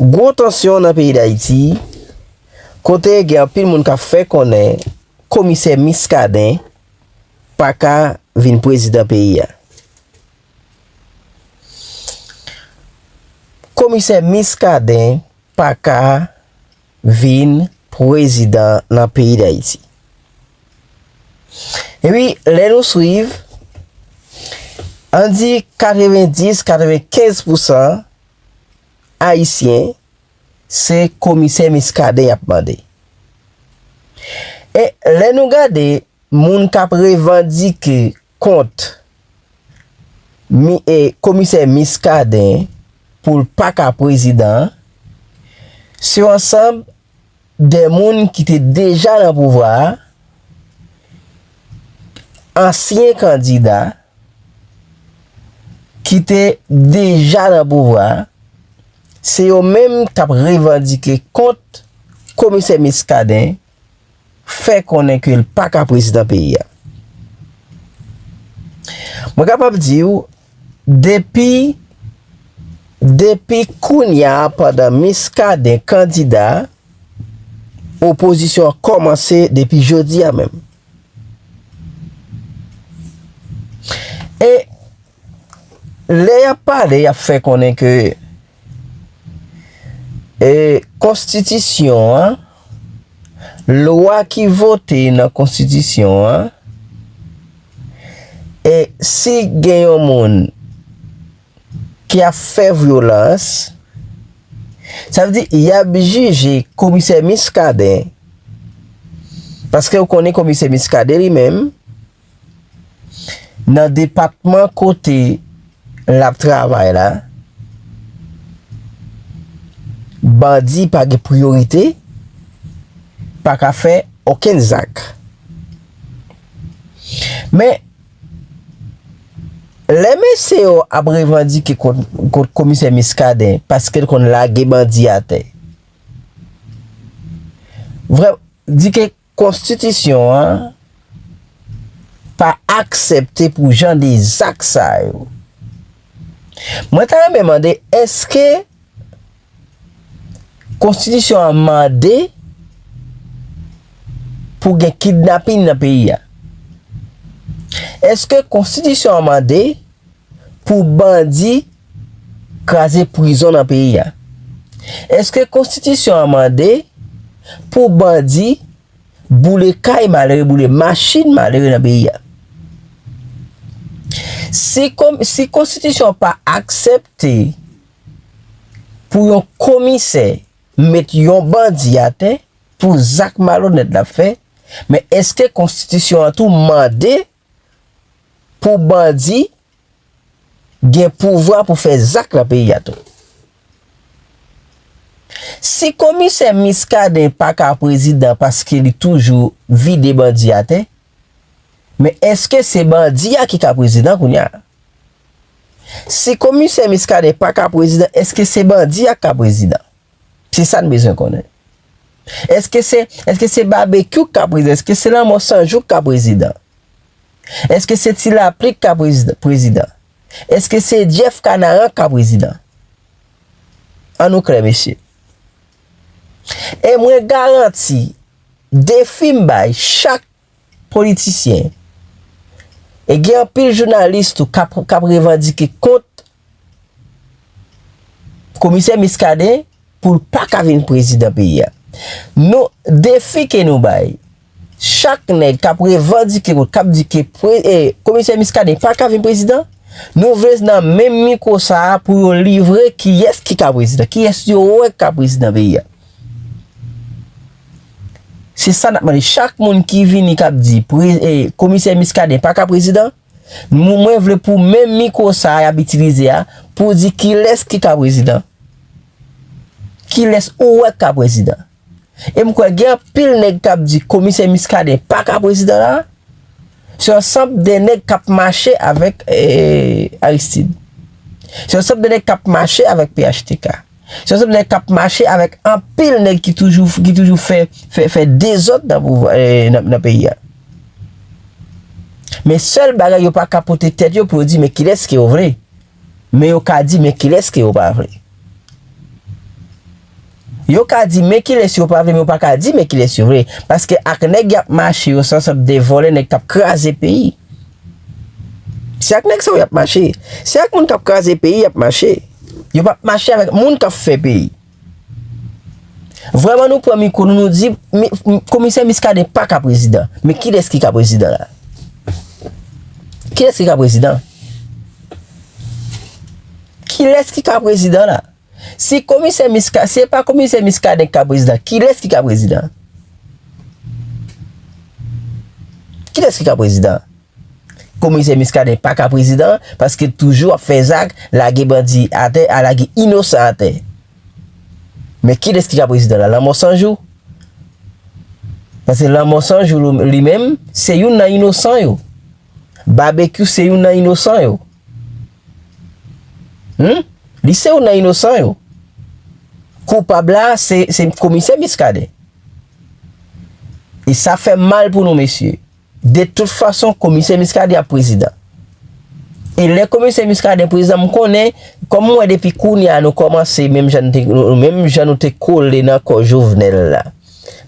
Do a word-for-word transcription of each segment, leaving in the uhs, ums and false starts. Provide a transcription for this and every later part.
gwo tansyon nan peyi Dayiti, kote gen anpil moun k ap fè konnen komisè Miskaden pa ka vin prezidan peyi a. Komisè Miskaden pa ka vin prezidan nan peyi Dayiti. Epi, lè nou swiv, ann di katrevendis, katrevenkenz pousan Ayisyen, se komisè Miskaden y ap mande. E lè nou gade moun k ap revandike kont mi, e, komisè Miskaden pou l pa ka prezidan, se yon ansanm de moun ki te deja nan pouvwa a, ansyen kandida ki te deja nan pouvwa a, se yo menm k ap revandike kont komisè Miskaden fè konnen ke l pa ka prezidan peyi a. Mwen kapab di w, depi, depi kounye a, pandan Miskaden kandida, opozisyon an kòmanse depi jodi a menm. E lè y ap pale, y ap fè konnen ke, e, konstitisyon an, lwa ki vote nan konstitisyon an, e si gen yon moun ki ap fè vyolans, sa vle di y ap jije komisè Miskaden, paske w konnen komisè Miskaden li menm, nan depatman kote l ap travay la, bandi pa gen priyorite, pa ka fè okenn zak. Men, lè mesye yo ap revandike kont, kont komisè Miskaden paske l konn lage bandi atè, vrè, di ke konstitisyon an pa aksepte pou jan de zak sa yo. Mwen ta renmen mande, èske konstitisyon an mande pou gen kidnapin nan peyi a? Èske konstitisyon an mande pou bandi kraze prizon nan peyi a? Èske konstitisyon an mande pou bandi boule kay malere, boule machin malere nan peyi a? Si kon-, si konstitisyon an pa aksepte pou yon komisè met yon bandi atè pou zak malonèt l ap fè, men èske konstitisyon an tou mande pou bandi gen pouvwa pou fè zak nan peyi a tou? Si komisè Miskaden pa ka prezidan paske li toujou vide bandi atè, men èske se bandi a ki ka prezidan kounye a? Si komisè Miskaden pa ka prezidan, èske se bandi a ki ka prezidan? Se sa n bezwen konnen. Èske se, èske se Babekyou k ka prezidan? Èske se Lanmò San Jou k ka prezidan? Èske se Ti Lapli k ka prezidan, prezidan? Èske se Jeff Canaran k ka prezidan? Ann nou klè, mesye. E mwen garanti, defi m bay chak politisyen, e gen anpil jounalis tou k ap, k ap revandike kont komisè Miskaden pou l pa ka vin prezidan peyi a. Nou, defi ke nou bay, chak nèg k ap revandike kont, k ap di ke pre-, e, komisè Miskaden pa ka vin prezidan, nou vle nan menm mikwo sa a pou yo livre kiyès ki ka prezidan, kiyès yo wè k ka prezidan peyi a. Se sa n ap mande chak moun ki vini k ap di pre-, e, komisè Miskaden pa ka prezidan. Nou, mwen vle pou menm mikwo sa a y ap itilize a pou di kilès ki ka prezidan. Kilès ou wè k ka prezidan. E m kwè gen anpil nèg k ap di komisè Miskaden pa ka prezidan la. Se yon ansanm de nèg k ap mache avèk, e, Aristide. Se yon ansanm de nèg k ap mache avèk P H T K. Se yon ansanm de nèg k ap mache avèk anpil nèg ki toujou, ki toujou fè, fè, fè dezòd nan pouvwa, e, nan, nan peyi a. Men sèl bagay yo pa ka pote tèt yo pou yo di men kilès ke yo vle. Men yo ka di men kilès ke yo pa vle. Yo ka di men kilès yo pa vle, men yo pa ka di men kilès yo vle. Paske ak nèg y ap mache yo, se ansanm de vòlè, nèg k ap kraze peyi. Se ak nèg sa yo y ap mache. Se ak moun k ap kraze peyi y ap mache. Yo p ap mache avèk moun k ap fè peyi. Vrèman, nou pran mikwo nou, nou di mi, komisè Muscadin pa ka prezidan. Men kilès ki ka prezidan la? Kilès ki ka prezidan? Kilès ki ka prezidan la? Si komisè Musca, si se pa komisè Muscadin ki ka prezidan, kilès ki ka prezidan? Kilès ki ka prezidan? Komisè Muscadin pa ka prezidan paske l toujou ap fè zak, lage bandi atè, a lage inosan atè. Men kilès ki ka prezidan la? Lanmò san jou? Paske Lanmò san jou li menm, se youn nan inosan yo. Babekyou se youn nan inosan yo. Hmm? Li se youn nan inosan yo. Koupab la, se, se komisè Muscadin. E sa fè m mal pou nou, mesye. De tout fason, komisè Muscadin ap prezidan. E lè komisè Muscadin prezidan, m konnen, kòm m wè depi kounye a nou kòmanse, menm jan nou te, menm jan nou te kole nan kò Jovenel la.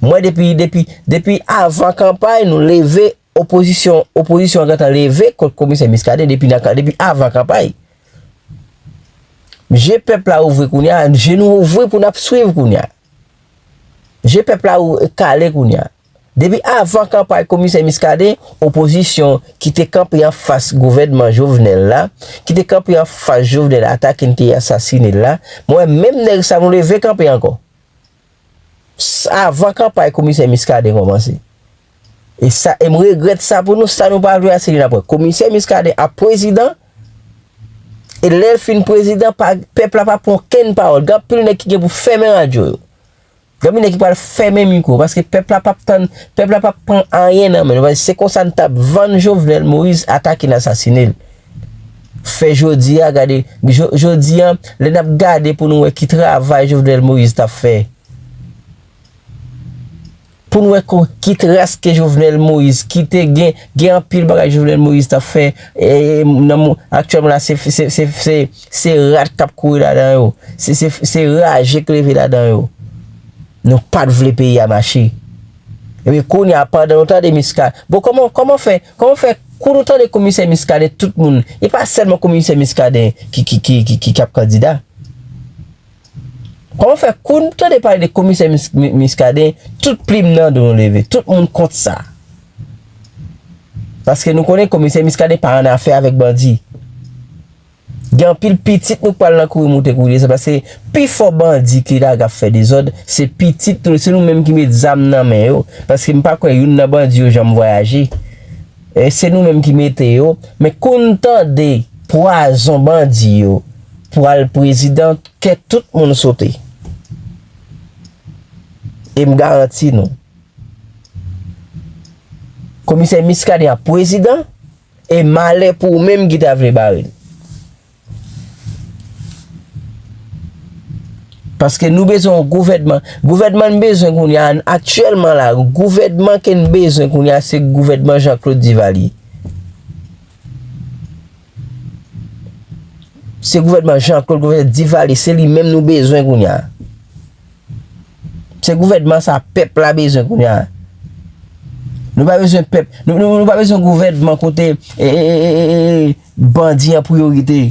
M wè depi, depi, depi avan kanpay, nou leve, opozisyon, opozisyon an gentan leve kont komisè Muscadin depi nan, depi avan kanpay. Je pèp la ouvri kounye a, je nou ouvri pou n ap swiv kounye a. Je pèp la ou, kale kounye a. Depi avan kanpay komisè Muscadin, opozisyon ki te kanpe anfas gouvènman Jovenel la, ki te kanpe anfas Jovenel atake n te asasine l la, mwen menm nèg sa nou leve kanpe ankò. S-, avan kanpay komisè Muscadin kòmanse. E sa, e m regrèt sa pou nou, sa nou pa vle a, se li n ap pran. Komisè Muscadin ap prezidan, e lè l fin prezidan, pa, pèp la pa pran okenn pawòl. Gen anpil nèg ki gen pou fèmen radyo yo. Gen anpil nèg ki pral fèmen mikwo, paske pèp la p ap tann, pèp la p ap pran anyen nan men nou. Paske se konsa n t ap vann Jovenel Moïse, atake n, asasine l. Fè jodi a, gade, jo-, jodi a, lè n ap gade pou nou wè ki travay Jovenel Moïse t ap fè. Pou n wè ko-, ki tras ke Jovenel Moïse kite, gen, gen anpil bagay Jovenel Moïse t ap fè, e, nan mo-, aktyèlman la, se, se, se, se, se rat k ap kouri ladan yo. Se, se, se raje k leve ladan yo. Nou pa t vle peyi a mache. Ebyen, kounye a, pandan nou tande Miska, bon, kòman, kòman fè, kòman fè, kou nou tande komisè Miskaden, tout moun, e pa sèlman komisè Miskaden ki, ki, ki, ki, ki, ki ap kandida? Kòman fè, kou nou tande pale de komisè Mis-, Mi-, Miskaden, tout plim nan do nou leve, tout moun kont sa? Paske nou konnen komisè Miskaden pa annafè avèk bandi. Gen anpil pitit nou k pral nan kouri moute kouri desann, paske pifò bandi ki lage ap fè dezòd, se pitit nou, se nou menm ki met zam nan men yo, paske m pa kwè youn nan bandi yo janm vwayaje. E se nou menm ki mete yo, men kou n tande pwazon bandi yo pral prezidan, kè tout moun sote. E m garanti nou, komisè Miskaden ap prezidan, e malè pou ou menm ki ta vle bare l. Paske nou bezwen yon gouvènman. Gouvènman n bezwen kounye a, aktyèlman la, gouvènman ke n bezwen kounye a, se gouvènman Jean Claude Duvalier. Se gouvènman Jean Claude, gouvènman Duvalier, se li menm nou bezwen kounye a. Se gouvènman sa pèp la bezwen kounye a. Nou pa bezwen pèp, nou, nou, nou pa bezwen gouvènman kote, e, e, e, e, e, bandi an priyorite.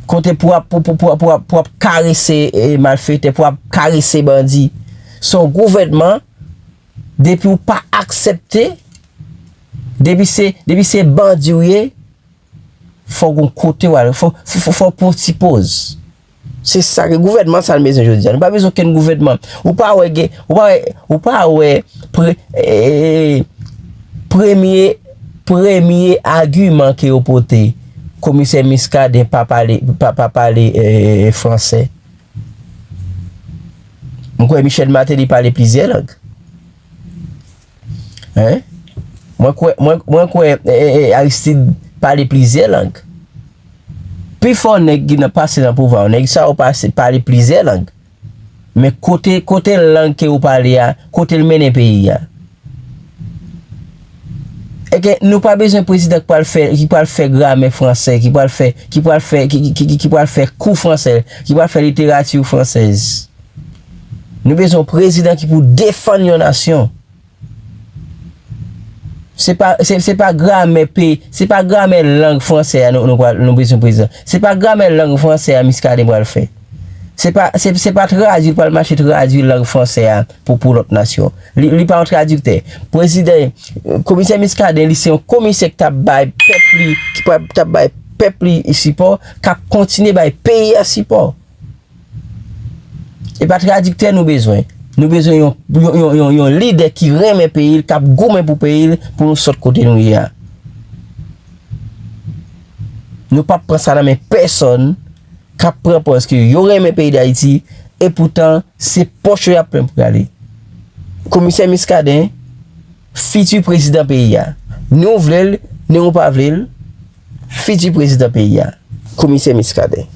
Kote pou ap, pou, pou, pou, pou ap, pou ap karese, e, malfetè, pou ap karese bandi. Se yon gouvènman, depi w pa aksepte, depi se, depi se bandi w ye, fò w gon kote w al, fò, fò, fò, fò w pran ti poz. Se sa ke gouvènman sa n bezwen jodi a. Nou pa bezwen okenn gouvènman. Ou pa wè gen, ou pa wè, ou pa wè pre-, e, premye, premye agiman ke yo pote, komisè Miskaden pa pale, pa, pa pale, e, fransè. M kwè Michel Martelly pale plizyè lang. Hein? Mwen kwè, mwen, mwen kwè, e, e, e, Aristide pale plizyè lang. Pifò nèg ki nan pase nan pouvwa yo, nèg sa yo pase, pale plizyè lang. Men kote, kote lang ke ou pale a, kote l mennen peyi a? E ke nou pa bezwen prezidan ki pral fè, ki pral fè gramè fransè, ki pral fè, ki pral fè, ki, ki, ki, ki pral fè kou fransè, ki pral fè literati fransèz. Nou bezwen yon prezidan ki pou defann yon nasyon. Se pa, se, se pa gramè pe, se pa gramè lang fransè a nou, nou, pral- nou bezwen prezidan. Se pa gramè lang fransè a Muscadin pral fè. Se pa, se, se pa tradui, pral mache tradui lang fransè a pou, pou lòt nasyon. Li, li pa yon tradiktè. Prezidan, komisè Muscadin, li se yon komisè ki t ap bay pèp li, ki pa- t ap bay pèp li sipò, k ap kontinye bay peyi a sipò. E pa tradiktè nou bezwen. Nou bezwen yon, yon, yon, yon, yon lidè ki renmen peyi l, k ap goumen pou peyi l, pou nou sot kote nou ye a. Nou p ap pran sa nan men pèsonn k ap pran pòz ke yo renmen peyi Dayiti, e poutan se pòch yo y ap plen pou y ale. Komisè Muscadin, fiti prezidan peyi a. Ni w vle l, ni w pa vle l, fiti prezidan peyi a. Komisè Muscadin.